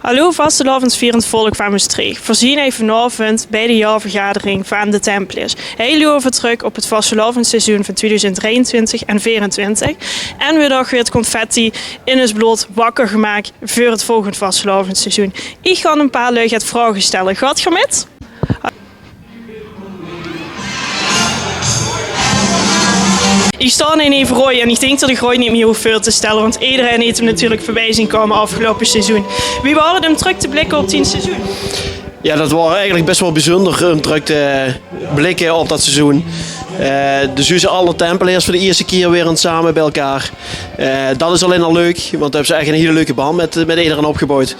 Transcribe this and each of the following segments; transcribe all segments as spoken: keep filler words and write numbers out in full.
Hallo vastelaovesvierend volk vaan Mestreech. Veer zien hei vanaovend bij de jaorvergadering vaan de Tempeleers. Hei loere veer trök op 't vastelaovesseizoen vaan twiedoezend drei-en-twintig en veer-en-twintig. En weurt ouch weer 't confetti in us blood wakker gemaak veur 't volgend vastelaovesseizoen. Iech gaon e paar lui get vraoge stèlle. Gaot geer mèt? Iech stoon hei neve Roy en iech dink tot iech Roy neet mie hoof veur te stèlle, want ederein heet häöm natuurlek veurbij zien koume aofgeloupe seizoen. Wie waor 't um trök te blikke op dien seizoen? Jao, dat waor eigelek bès wel bezunder um trök te blikke op dat seizoen. Eh, de zuus alle Tempeleers veur de ierste kier weer ins same bij-ein. Eh, dat is allein al leuk, want dao höbs te ech 'n hiel leuke band mèt, mèt ederein opgeboewd.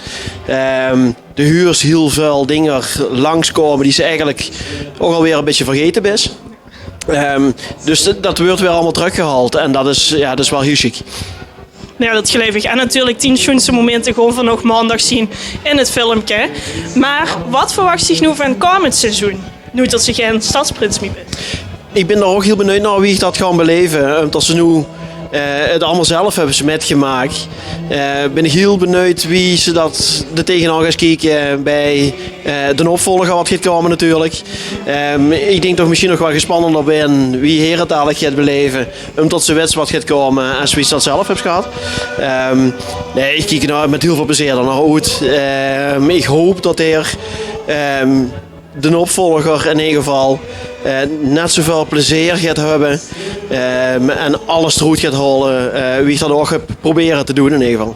Ehm, de huurs hiel väöl dinger langskoume die ste eigelek ouch alweer e bitteke vergete bis. Ehm, dus d-, dat weurt weer allemaol trökgehaold en dat is, jao, dat is wel hiel sjiek. Jao, dat geluif iech. En natuurlek tien sjoenste momente goon veer nog maondag zien in 't filmke. Meh wat verwachs diech noe vaan 't koumend seizoen? Noe tot ste gein stadsprins mie bis. Iech bin dao ouch hiel benuid nao wie iech dat gaon beleve. Umtot ste noe, eh, 't allemaol zelf höbs mètgemaak. Eh, bin iech hiel benuid wie ste dat d'r tegenaan geis kieke bij, eh, d'n opvolger wat geit koume natuurlek. Ehm, iech dink tot iech mesjiens nog wel gespannender bin wie heer 't dalek geit beleve. Umtot ste wèts wat geit koume en ste dat zelf höbs gehad. Ehm, nein, iech kiek dao mèt hiel väöl plezeer nao oet. Ehm, iech hoop tot heer, ehm, d'n opvolger in eder geval, eh, net zoeväöl plezeer geit höbbe, eh, en alles d'roet geit haole, eh, wie iech dat ouch höb probere te doen in eder geval.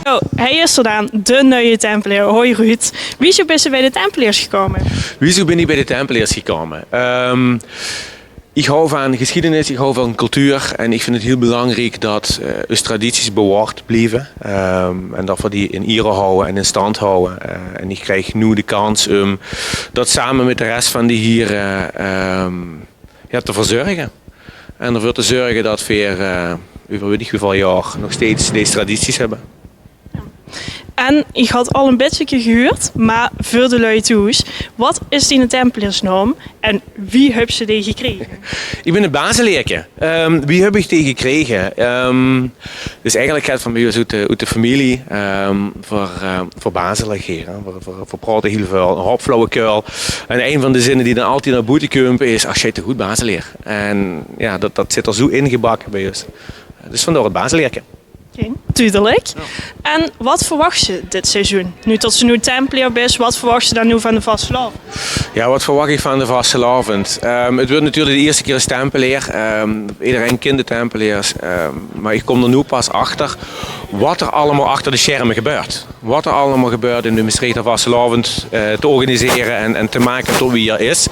Oh, hei is 'r daan, de nuie Tempeleer. Hoi Ruud. Wiezoe bis te bij de Tempeleers gekoume? Wiezoe bin iech bij de Tempeleers gekoume? Ehm, iech hou vaan gesjiedenis, iech hou vaan cultuur en iech vind 't hiel belaankriek tot, eh, us tradities bewaord blieve. Ehm, en tot veer die in iere hawwe en in stand hawwe. Eh, en iech krieg noe de kans um dat same mèt de res vaan de hiere, ehm, jao, te verzörge. En deveur te zörge tot veer, eh, euver weit iech wieväöl jaor nog steeds dees tradities höbbe. En iech had al e bitteke gehuurd, meh veur de lui thoes, wat is dien Tempeleersnaom en wie höbs te dee gekrege? Iech bin 't Bazeleerke. Ehm, wie höb iech dee gekrege? Ehm, dus eigelek geit 't vaan bij us oet de, oet de femilie. Ehm, veer, eh, veer bazele geer, hè. Veer, veer, veer praote hiel väöl, 'nen houp flauwekul. En ein vaan de zinne die daan altied nao boete kump is: "Ach, sjei, te good, Bazeleer." En jao, dat, dat zit 'r zoe ingebakke bij us. Dus vaandoor 't Bazeleerke. Oké, dudelek. Jao. En wat verwachs te dit seizoen? Noe tot ste noe Tempeleer bis, wat verwachs te daan noe vaan de vastelaovend? Jao, wat verwach iech vaan de vastelaovend? Ehm, 't weurt natuurlek de ierste kier es Tempeleer. Ehm, ederein kint de Tempeleers. Ehm, meh iech kom d'r noe pas achter wat 'r allemaol achter de sjerme gebäört. Wat 'r allemaol gebäört um de Mestreechter vastelaovend, eh, te organisere en, en te make tot wie 'r is.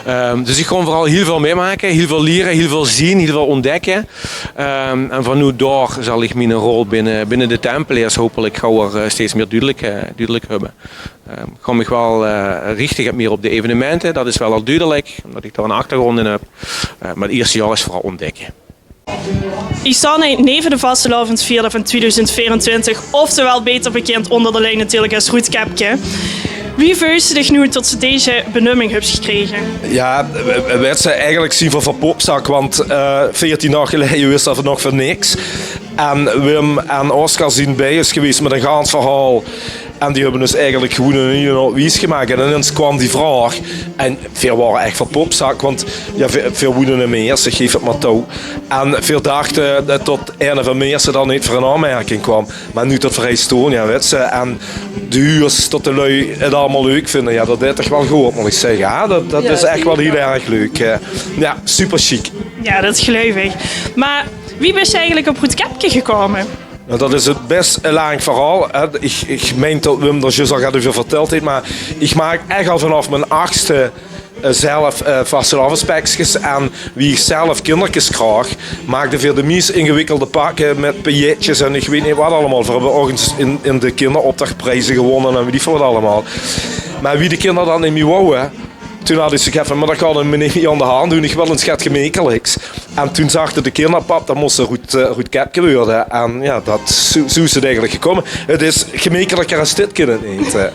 Ehm, dus iech gaon veural hiel väöl mètmake, hiel väöl liere, hiel väöl zien, hiel väöl oontdèkke. Ehm, en vaanoet dao zal iech mien rol binne, binne de Tempeleers hopelek gauwer, eh, steeds mie dudelek, eh, dudelek höbbe. Ehm, iech gaon miech wel, eh, richte get mie op de evenemente, dat is wel al dudelek, umtot iech dao 'nen achtergroond in höb. Eh, meh 't ierste jaor is veural oontdèkke. Iech stoon hei neve de vastelaovesvierder vaan twiedoezend veer-en-twintig, oftewel beter bekind oonder de lui natuurlek es Roet Kepke. Wie veuls te diech noe tot ste dees benumming höbs gekrege? Jao, w-, w-, wèts te, eigelek zien veer verpopzak, want, eh, veertien daog geleie wiste veer nog vaan niks. En Wim en Oscar zien bij us gewees mèt e gans verhaol. En die höbbe us eigelek gewoen in ein en al wies gemaak. En inins kaom die vraog. En veer waore ech verpopzak, want jao, veer, veer woene in Meersse, geef 't mer touw. En veer dachte, eh, tot eine vaan Meersse daan neet veur in aanmerking kaom. Meh noe tot veer hei stoon, jao, wèts te, en de huurs tot de lui 't allemaol leuk vinde, jao, dat deit toch wel good, moot iech zègke, hè? Dat, dat is ech wel hiel erg leuk, eh. Jao, super sjiek. Jao, dat geluif iech. Meh wie bis te eigelek op Roet Kepke gekoume? Noe, dat is 't bès e laank verhaol, hè. Iech, iech mein tot Wim dao zjus al get euver vertèld heet, meh iech maak ech al vaanaof mien achste, eh, zelf, eh, vastelaovespekskes. En wie iech zelf kinderkes kraog, maakde veer de mies ingewikkelde pakke mèt pailletjes en iech weit neet wat allemaol. Veer höbbe örges in, in de kinderoptoch prieze gewonne en weit iech väöl wat allemaol. Meh wie de kinder dat neet mie wouwe, toen had iech zoe get vaan: "Meh dat kin iech neet mie aon de hand doen, iech wèl ins get gemekeleks." En toen zag de kinderpap: "Dat mós Roet, eh, Roet Kepke weure." En jao, dat, zoe, zoe is 't eigelek gekoume. 't Is gemekeleker es dit kin 't neet, eh.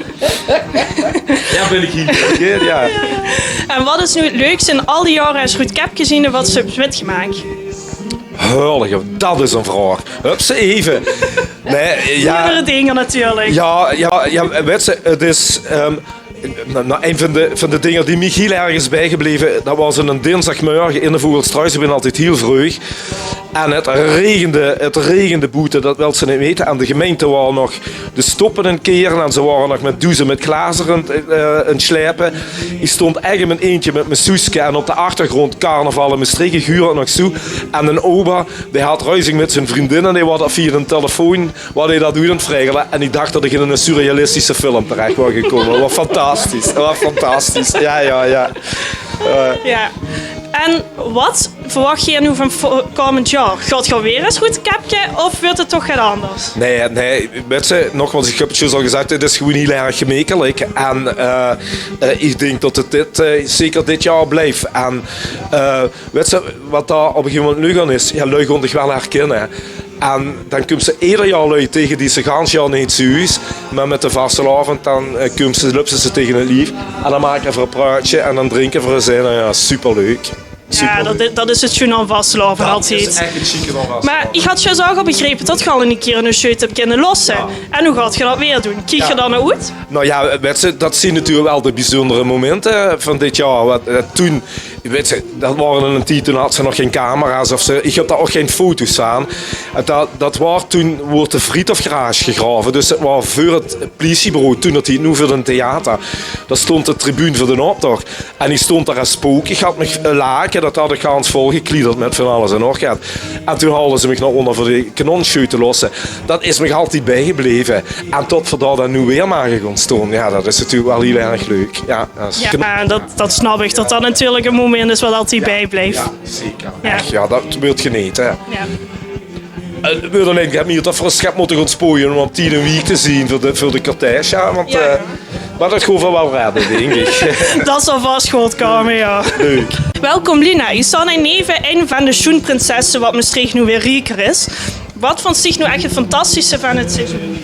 Jao, bin iech hei. Jao. En wat is noe 't leukste in al die jaore es Roet Kepke ziene wat ste höbs mètgemaak? Hurlige, dat is 'n vraog. Höbs te eve Nae, jao. Mierdere dinger natuurlik. Jao, jao, jao, wèts se, 't is, ehm, nou, nou, ein van de, van de dinger die mich hiel erg is bijgebleve, dat waor 'ne dinsdagmorge in de Vogelstruis. Ich bin altied hiel vreug. En 't regende, 't regende boete, dat wils se neet weite. En de gemeinte waor nog de stoppe aan 't kere en ze waore nog mit doeze mit glazer aan 't, eh, aan 't sjleipe. Ich stóng ech in mien eintje mit mien suuske en op de achtergróndj carnaval in Mestreech, ich huur 't nog zoe. En d'n ober, dae had ruzie mit zien vriendin en dae waor dat via de telefoon, waor dae dat oet aan 't regele. En ich dach dat ich in 'ne surrealistische film terech waor gekómme. Dat waor fantastisch, dat waor fantastisch. Jao, jao, jao. Eh. Jao. En wat verwach geer noe van vo-, kómmend jaor? Gaot geer weer ins roedkepke of weurt 't toch get anders? Nae, nae, wèts se, nogmaals, ich höb 't zjus al gezag, 't is gewoen hiel erg gemekelik. En, eh, eh, ich dink dat 't dit, eh, zeker dit jaor blijf. En, eh, wèts se, wat dao op e gegeve moment noe gaon is, jao, lui gaon dich waal herkinne. En dan kums se eder jaor lui tege die se gans jaor neet zuus, mer mit de vastelaovend dan, eh, kums se, löps se ze tege 't lief. En dan make v'r e praotsje en dan drinke v'r ins ein. Nou jao, superleuk. Jao, dat i-, dat is 't sjoen aan vastelaovend altied. Mer ich had zjus ouch al begrepe dat geer al 'ne kier 'ne sjeut höb kinne losse. Jao. En wie gaot geer dat weer doon? Kiek geer dao nao oet? Nou jao, wèts se, dat zien natuurlik waal de biezundere momente van dit jaor. Wat, eh, toen Wèts se, dat waor in 'nen tied, toen hads se nog gein camera's of zoe. Ich höb dao ouch gein foto's aan. En dat, dat waor toen, woort de Vriethofgarage gegrave. Dus 't waor veur 't pliesiebureau, toen dat hiet noe veur 't theater. Dao stóng de tribune veur d'n optoch. En ich stóng dao es spook. Ich had mich e lake, dat had ich gans volgekliederd mit van alles en nog get. En toen haalde ze mich nao ónger veur de kanonsjeut te losse. Dat is mich altied bijgebleve. En tot v'r dao dan noe weer mage gaon stoon. Jao, dat is natuurlik waal hiel erg leuk. Jao. Jao, dat, dat snap ich, dat dat natuurlik e moment is wat altied bijblijf. Jao, zeker. Jao. Ech, jao, dat weurt genete, hè. Jao. Eh, weurt allein gemieter dat v'r e sjep mótte gaon spoeie óm op tied in Wiek te zien veur de, veur de cortège, jao, want, eh, mer dat gaon v'r waal redde, dink ich. Dat zal vas good kómme, jao. Leuk. Welkom, Lina. Geer staot hie neve ein van de sjoen prinsesse wat Mestreech noe weer rieker is. Wat vónds dich noe ech 't fantastische van 't seizoen?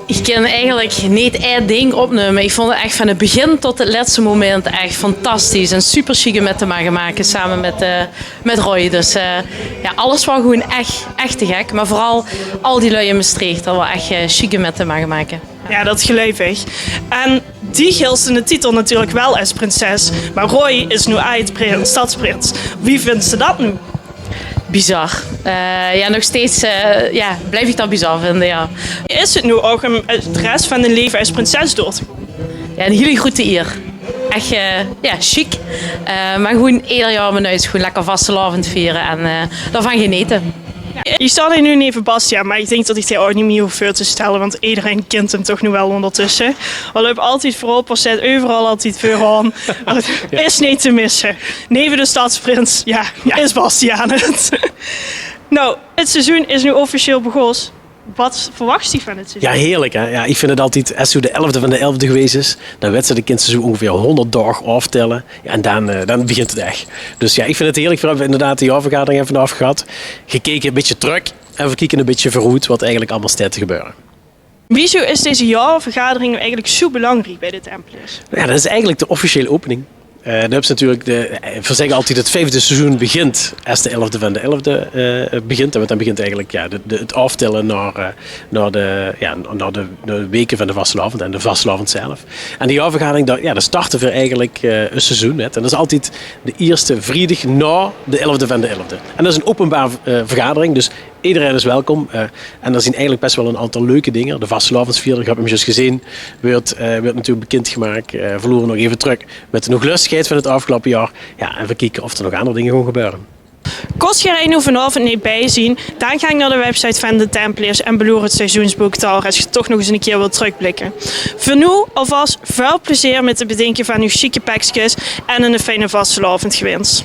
Ich kin eigelik neet ein dink opnumme. Ich vónd 't ech van 't begin tot 't lètste moment ech fantastisch en super sjiek óm mit te mage make same mit, eh, mit Roy. Dus, eh, jao, alles waor gewoen ech, ech te gek. Mer veural al die lui in Mestreech, dat waor ech, eh, sjiek óm mit te mage make. Jao, dat geluif ich. En dich hils de titel natuurlik waal es prinses, mer Roy is noe aajd-prins, stadsprins. Wie vinjs se dat noe? Bizar. Eh, jao, nog steeds, eh, jao, blijf ich dat bizar vinde, jao. Is 't noe ouch óm, eh, de res van dien leve es prinses door te gaon? Jao, 'n hiel groete ier. Ech, eh, jao, sjiek. Eh, mer gewoen eder jaor mien huis, gewoen lekker vastelaovend viere en, eh, daovan genete. Jao, ich staon hie noe neve Bastiaan, mer ich dink dat ich dae ouch neet mie hoof veur te stelle, want ederein kint 'm toch noe waal óngertösse. Hae löp altied veurop, hae steit euveral altied veuraan. Is neet te misse. Neve de stadsprins, jao, is Bastiaan 't. Nou, 't seizoen is noe officieel begós. Wat verwachs dich van 't seizoen? Jao, heerlik, hè? Jao, ich vinj 't altied, es zoe de elfde van de elfde gewees is, dan wèts se, dan kins se zoe óngeveer hóngerd daog aoftèlle. Jao, en dan, eh, dan begint 't ech. Dus jao, ich vinj 't heerlik. Veer höbbe inderdaad de jaorvergadering effe aafgehad. Gekeke e bietje trök en veer kieke e bietje veuroet wat eigelik allemaol steit te gebeure. Wiezoe is deze jaorvergadering noe eigelik zoe belangriek bij de Tempeleers? Jao, dat is eigelik de officiële opening. Eh, dan höbs se natuurlik de, eh, veer zègke altied 't vijfde seizoen begint es de elfde van de elfde, eh, begint. Want dan begint eigelik, jao, de, de, 't aoftèlle nao, eh, nao de, jao, nao de, de weke van de vastelaovend en de vastelaovend zelf. En die jaorvergadering, dao, jao, dao starte veer eigelik, eh, e seizoen mit. En dat is altied de ierste vriedig nao de elfde van de elfde. En dat is 'n openbaar, eh, vergadering, dus ederein is welkom. Eh, en dao zien eigelik bès waal 'n aantal leuke dinger. De vastelaovesvierder, geer höb 'm zjus gezeen, weurt, eh, weurt natuurlik bekind gemaak. Eh, veer loere nog effe trök mit de noeglöstigheid van 't aafgeloupe jaor. Jao, en veer kieke of d'r nog anger dinger gaon gebeure. Kós geer hie noe vanaovend neet bij zien, dan gaank nao de website van de Tempeleers en beloer 't seizoensbook dao, es geer toch nog ins 'ne kier wilt trökblikke. Veur noe alvas väöl plezeer mit 't bedinke van eur sjieke pekskes en 'ne fijne vastelaovend gewins.